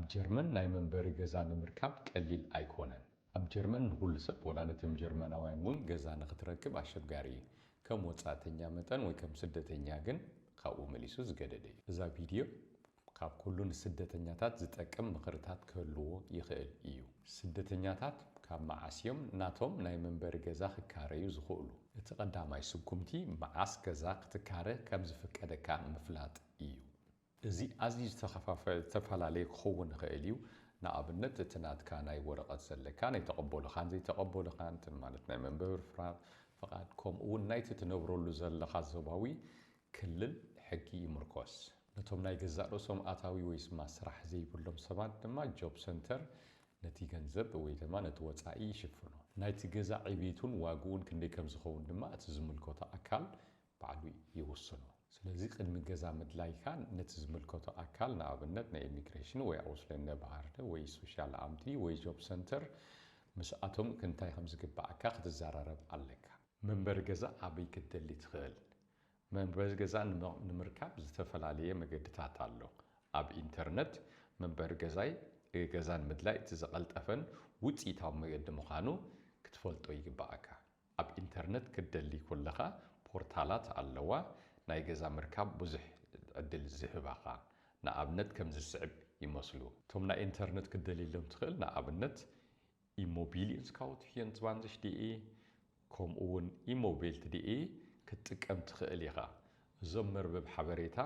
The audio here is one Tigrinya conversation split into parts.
ኣብ ጀርመን ናይ መንበሪ ገዛ ንምርካብ ቀሊል ኣይኮነን። ኣብ ጀርመን ንኹሉ ሰብ፣ ወላ ነቶም ጀርመናውያን እውን ገዛ ንኽትረክብ ኣሸጋሪ እዩ። ከም ወጻእተኛ መጠን ወይ ከም ስደተኛ ግን ካብኡ መሊሱ ዝገደደ እዩ። እዛ ቪድዮ ካብ ኩሉ ንስደተኛታት ዝጠቅም ምኽርታት ክህልዎ ይኽእል እዩ። ስደተኛታት ካብ መዓስ እዮም ናቶም ናይ መንበሪ ገዛ ክካረዩ ዝኽእሉ? እቲ ቀዳማይ ስጉምቲ መዓስ ገዛ ክትካረ ከም ዝፍቀደካ ምፍላጥ እዩ። እዚ ኣዝዩ ዝተኸፋፈ-፣ ዝተፈላለየ ክኸውን ይኽእል እዩ። ንኣብነት፣ እቲ ናትካ ናይ ወረቐት ዘለካ፣ ናይ ተቐበሉኻን ዘይተቐበሉኻን፣ እቲ ማለት ናይ መንበሪ ፍራ-፣ ፍቓድ፣ ከምኡ እውን ናይቲ ትነብረሉ ዘለኻ ዞባዊ ክልል ሕጊ ይምርኮስ። ነቶም ናይ ገዛእ ርእሶም ኣታዊ ወይ ድማ ስራሕ ዘይብሎም ሰባት ድማ ጆብ ሰንተር ነቲ ገንዘብ ወይ ድማ ነቲ ወጻኢ ይሽፍኖ። ናይቲ ገዛ ዕቤቱን ዋግኡን ክንደይ ከም ዝኸውን ድማ እቲ ዝምልከቶ ኣካል ባዕሉ ይውስኖ። ስለዚ ቅድሚ ገዛ ምድላይካ ነቲ ዝምልከቶ ኣካል፣ ንኣብነት ናይ ኢሚግሬሽን ወይ ኣውስለንደ ባህርደ ወይ ሶሻል ኣምቲ ወይ ጆብ ሰንተር፣ ምስኣቶም ክንታይ ከም ዝግባኣካ ክትዘራረብ ኣለካ። መንበሪ ገዛ ኣበይ ክትደሊ ትኽእል? መንበሪ ገዛ ንመ-፣ ንምርካብ ዝተፈላለየ መገድታት ኣሎ። ኣብ ኢንተርነት መንበሪ ገዛይ፣ ገዛ ንምድላይ እቲ ዝቐልጠፈን ውጽኢታዊ መገዲ ምዃኑ ክትፈልጦ ይግባኣካ። ኣብ ኢንተርነት ክትደሊ ከለኻ ፖርታላት ኣለዋ፣ ናይ ገዛ ምርካብ ብዙሕ ዕድል ዝህባኻ። ንኣብነት ከም ዝስዕብ ይመስሉ። እቶም ናይ ኢንተርነት ክትደልየሎም ትኽእል፣ ንኣብነት ኢሞቢልየንስካውት ፊየንትባንዝሽ ዲኤ፣ ከምኡ እውን ኢሞቤልት ዲኤ ክትጥቀም ትኽእል ኢኻ። እዞም መርበብ ሓበሬታ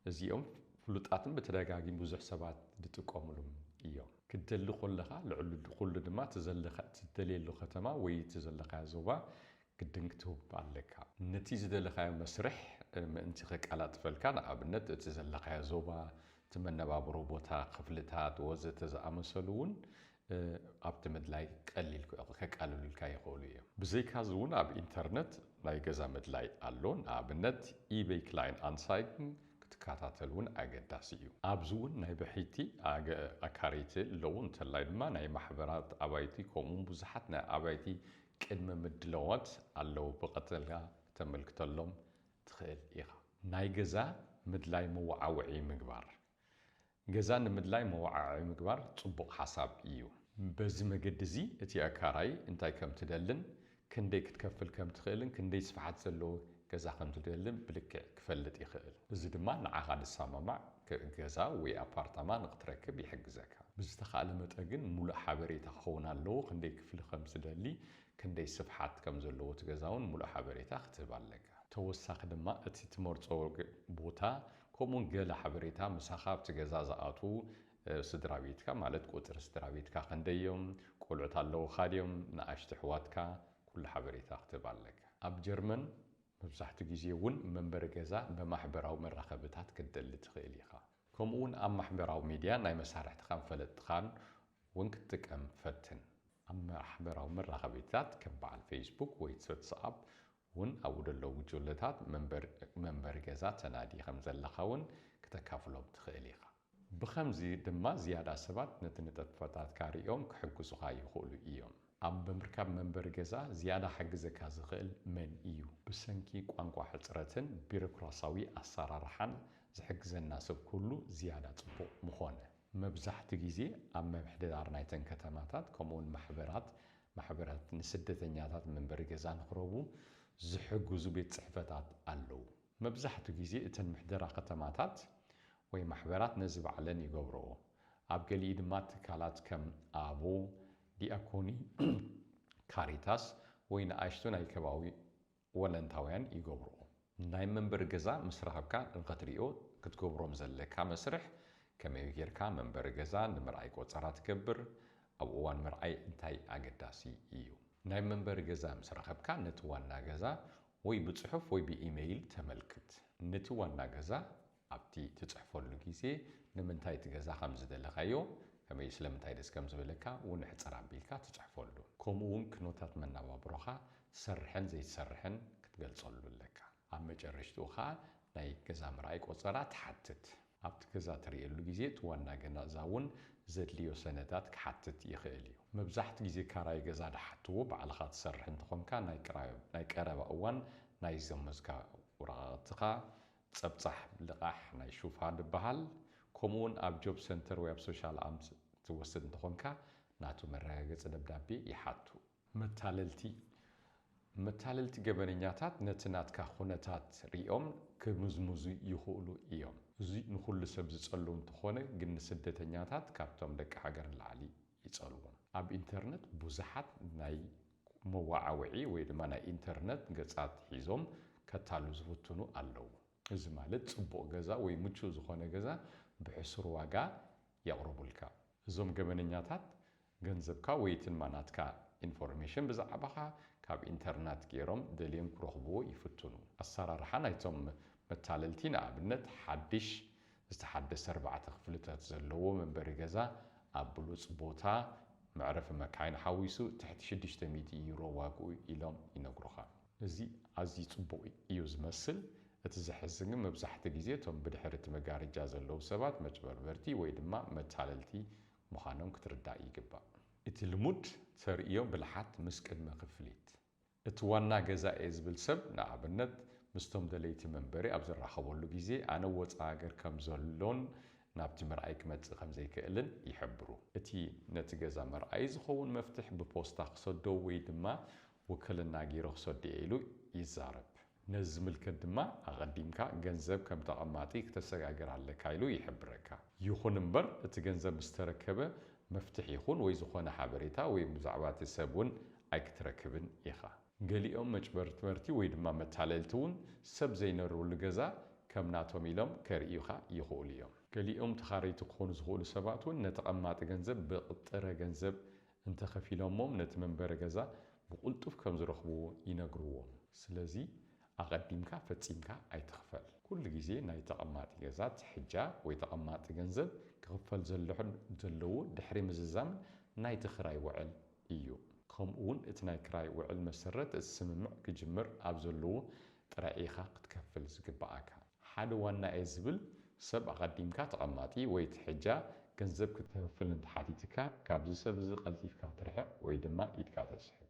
እዚኦም ፍሉጣትን ብተደጋጊም ብዙሕ ሰባት ዝጥቀሙሉም እዮም። ክትደሊ ከለኻ ልዕሊ ኩሉ ድማ እቲ ዘለኻ፣ እቲ ትደልየሉ ከተማ ወይ እቲ ዘለኻዮ ዞባ ግድን ክትህብ ኣለካ። ነቲ ዝደለኻዮ መስርሕ፣ እ፣ ምእንቲ ከቀላጥፈልካ፣ ንኣብነት እቲ ዘለኻዮ ዞባ፣ እቲ መነባብሮ ቦታ፣ ክፍልታት ወዘተ ዝኣመሰሉ እውን፣ እ፣ ኣብቲ ምድላይ ቀሊል ከ-፣ ከቃልሉልካ ይኽእሉ እዮም። ብዘይካዚ እውን ኣብ ኢንተርነት ናይ ገዛ ምድላይ ኣሎ። ንኣብነት ኢቤይ ክላይን ኣንሳይግን ክትከታተል እውን ኣገዳሲ እዩ። ኣብዚ እውን ናይ ብሕቲ ኣገ-፣ ኣካረይቲ ኣለዉ፣ እንተላይ ድማ ናይ ማሕበራት ኣባይቲ፣ ከምኡ እውን ብዙሓት ናይ ኣባይቲ ቅድመ ምድላዋት ኣለዉ፣ ብቐጥታ ክተመልክተሎም ትኽእል ኢኻ። ናይ ገዛ ምድላይ መወዓውዒ ምግባር። ገዛ ንምድላይ መወዓውዒ ምግባር ጽቡቕ ሓሳብ እዩ። በዚ መገዲ እዚ እቲ ኣካራይ እንታይ ከም ትደልን ክንደይ ክትከፍል ከም ትኽእልን ክንደይ ስፍሓት ዘለዎ ገዛ ከም ትደልን ብልክዕ ክፈልጥ ይኽእል። እዚ ድማ ንዓኻ ዝሰማማዕ ገዛ ወይ ኣፓርታማ ንኽትረክብ ይሕግዘካ። ብዝተኻእለ መጠን ግን ሙሉእ ሓበሬታ ክኸውን ኣለዎ። ክንደይ ክፍሊ ከም ትደሊ፣ ክንደይ ስፍሓት ከም ዘለዎ እቲ ገዛ እውን ሙሉእ ሓበሬታ ክትህብ ኣለካ። ተወሳኺ ድማ እቲ ትመርጾ ገ-፣ ቦታ፣ ከምኡውን ገለ ሓበሬታ ምሳኻ ኣብቲ ገዛ ዝኣትዉ፣ እ፣ ስድራ ቤትካ፣ ማለት ቁጽሪ ስድራ ቤትካ ክንደይ እዮም፣ ቆልዑት ኣለዉኻ ድዮም፣ ንኣሽቱ ኣሕዋትካ፣ ኩሉ ሓበሬታ ክትህብ ኣለካ። ኣብ ጀርመን መብዛሕትኡ ግዜ እውን መንበሪ ገዛ ብማሕበራዊ መራኸብታት ክትደሊ ትኽእል ኢኻ። ከምኡ እውን ኣብ ማሕበራዊ ሚድያ ናይ መሳርሕትኻን ፈለጥትኻን እውን ክትጥቀም ፈትን። ኣብ ማሕበራዊ መራኸቢታት ከም በዓል ፌስቡክ ወይ ዋትስኣፕ እውን ኣብኡ ዘለዉ ጉጅለታት መንበር-፣ መንበሪ ገዛ ተናዲ ከም ዘለኻ እውን ክተካፍሎም ትኽእል ኢኻ። ብኸምዚ ድማ ዝያዳ ሰባት ነቲ ንጥፈታትካ ሪኦም ክሕግዙኻ ይኽእሉ እዮም። ኣብ ምርካብ መንበሪ ገዛ ዝያዳ ሓግዘካ ዝኽእል መን እዩ? ብሰንኪ ቋንቋ ሕጽረትን ቢሮክራሲያዊ ኣሰራርሓን ዝሕግዘና ሰብ ኩሉ ዝያዳ ጽቡቕ ምኾነ። መብዛሕትኡ ግዜ ኣብ ምምሕዳር ናይተን ከተማታት ከምኡውን ማሕበራት፣ ማሕበራት ንስደተኛታት መንበሪ ገዛ ንኽረኽቡ ዝሕግዙ ቤት ጽሕፈታት ኣለዉ። መብዛሕትኡ ግዜ እተን ምሕደራ ከተማታት ወይ ማሕበራት ነዚ ባዕለን ይገብርኦ። ኣብ ገሊኡ ድማ ትካላት ከም ኣቦ፣ ዲያኮኒ፣ ካሪታስ ወይ ንኣሽቱ ናይ ከባቢ ወለንታውያን ይገብርኦ። ናይ መንበሪ ገዛ ምስ ረኸብካ ንኽትሪኦ ክትገብሮም ዘለካ መስርሕ፣ ከመይ ጌርካ መንበሪ ገዛ ንምርኣይ ቆጸራ ትገብር፣ ኣብ እዋን ምርኣይ እንታይ ኣገዳሲ እዩ? ናይ መንበሪ ገዛ ምስ ረኸብካ ነቲ ዋና ገዛ ወይ ብጽሑፍ ወይ ብኢመይል ተመልክት። ነቲ ዋና ገዛ ኣብቲ ትጽሕፈሉ ግዜ ንምንታይ እቲ ገዛ ከም ዝደለኻዮ፣ ከመይ ስለምንታይ ደስ ከም ዝበለካ እውን ሕጽር ኣቢልካ ትጽሕፈሉ። ከምኡ እውን ኩነታት መነባብሮኻ ትሰርሕን ዘይትሰርሕን ክትገልጸሉ ኣለካ። ኣብ መጨረሽትኡ ኸኣ ናይ ገዛ ምርኣይ ቆጸራ ትሓትት። ኣብቲ ገዛ ትርእየሉ ግዜ እቲ ዋና ገዛ እውን ዘድልዮ ሰነዳት ክሓትት ይኽእል እዩ። መብዛሕትኡ ግዜ ካራይ ገዛ ዝሓትዎ ባዕልኻ ትሰርሕ እንተኾንካ ናይ ቅራ-፣ ናይ ቀረባ እዋን ናይ ዘመዝካ ወረቓቕትኻ፣ ጸብጻሕ ልቓሕ ናይ ሹፋ ዝበሃል፣ ከምኡውን ኣብ ጆብ ሰንተር ወይ ኣብ ሶሻል ኣምት ትወስድ እንተኾንካ ናቱ መረጋገፂ ደብዳቤ ይሓቱ። መታለልቲ መታለልቲ ገበነኛታት ነቲ ናትካ ኩነታት ሪኦም ክምዝምዙ ይኽእሉ እዮም። እዚ ንኹሉ ሰብ ዝጸሉ እንተኾነ ግን ንስደተኛታት ካብቶም ደቂ ሃገር ንላዕሊ ይጸልዎም። ኣብ ኢንተርነት ብዙሓት ናይ መዋዓውዒ ወይ ድማ ናይ ኢንተርነት ገጻት ሒዞም ከታሉ ዝፍትኑ ኣለዉ። እዚ ማለት ጽቡቕ ገዛ ወይ ምቹእ ዝኾነ ገዛ ብሕሱር ዋጋ የቕርቡልካ። እዞም ገበነኛታት ገንዘብካ ወይ ትንማ ናትካ ኢንፎርሜሽን ብዛዕባኻ ካብ ኢንተርናት ገይሮም ደልዮም ክረኽብዎ ይፍትኑ። ኣሰራርሓ ናይቶም መታለልቲ ንኣብነት ሓድሽ ዝተሓደሰ ኣርባዕተ ክፍልታት ዘለዎ መንበሪ ገዛ ኣብ ብሉጽ ቦታ መዕረፊ መካይን ሓዊሱ ትሕቲ ሽዱሽተ ሚእቲ ዩሮ ዋግኡ ኢሎም ይነግሩኻ። እዚ ኣዝዩ ጽቡቕ እዩ ዝመስል። እቲ ዘሕዝን ግን መብዛሕቲ ግዜ እቶም ብድሕሪ እቲ መጋረጃ ዘለዉ ሰባት መጭበርበርቲ ወይ ድማ መታለልቲ ምዃኖም ክትርዳእ ይግባእ። እቲ ልሙድ ተርእዮ ብልሓት ምስ ቅድመ ክፍሊት። እቲ ዋና ገዛ እየ ዝብል ሰብ ንኣብነት ምስቶም ደለይቲ መንበሪ ኣብ ዝራኸበሉ ግዜ ኣነ ወፃኢ ሃገር ከም ዘሎን ናብቲ ምርኣይ ክመጽእ ከም ዘይክእልን ይሕብሩ። እቲ ነቲ ገዛ መርኣዪ ዝኸውን መፍትሕ ብፖስታ ክሰዶ ወይ ድማ ውክልና ገይረ ክሰዶ እየ ኢሉ ይዛረብ። ነዚ ዝምልከት ድማ ኣቐዲምካ ገንዘብ ከም ተቐማጢ ክተሰጋግር ኣለካ ኢሉ ይሕብረካ። ይኹን እምበር እቲ ገንዘብ ምስ ተረከበ መፍትሕ ይኹን ወይ ዝኾነ ሓበሬታ ወይ ብዛዕባ እቲ ሰብ እውን ኣይክትረክብን ኢኻ። ገሊኦም መጭበርበርቲ ወይ ድማ መታለልቲ እውን ሰብ ዘይነብረሉ ገዛ ከም ናቶም ኢሎም ከርእዩኻ ይኽእሉ እዮም። ገሊኦም ተኻረይቲ ክኾኑ ዝኽእሉ ሰባት እውን ነተቐማጢ ገንዘብ ብጥረ ገንዘብ እንተኸፊሎሞም ነቲ መንበሪ ገዛ ብቕልጡፍ ከም ዝረኽብዎ ይነግርዎም። ስለዚ ኣቐዲምካ ፈጺምካ ኣይትኽፈል። ኩሉ ግዜ ናይ ተቐማጢ ገዛ ትሕጃ ወይ ተቐማጢ ገንዘብ ክኽፈል ዘለሑ ዘለዎ ድሕሪ ምዝዛም ናይቲ ክራይ ውዕል እዩ። ከምኡ እውን እቲ ናይ ክራይ ውዕል መሰረት እቲ ስምምዕ ክጅምር ኣብ ዘለዎ ጥራይ ኢኻ ክትከፍል ዝግብኣካ። ሓደ ዋና እየ ዝብል ሰብ ኣቐዲምካ ተቐማጢ ወይ ትሕጃ ገንዘብ ክትከፍል እንተሓቲትካ ካብዚ ሰብ እዚ ቀልጢፍካ ትርሕቕ ወይ ድማ ኢድካ ተስሕብ።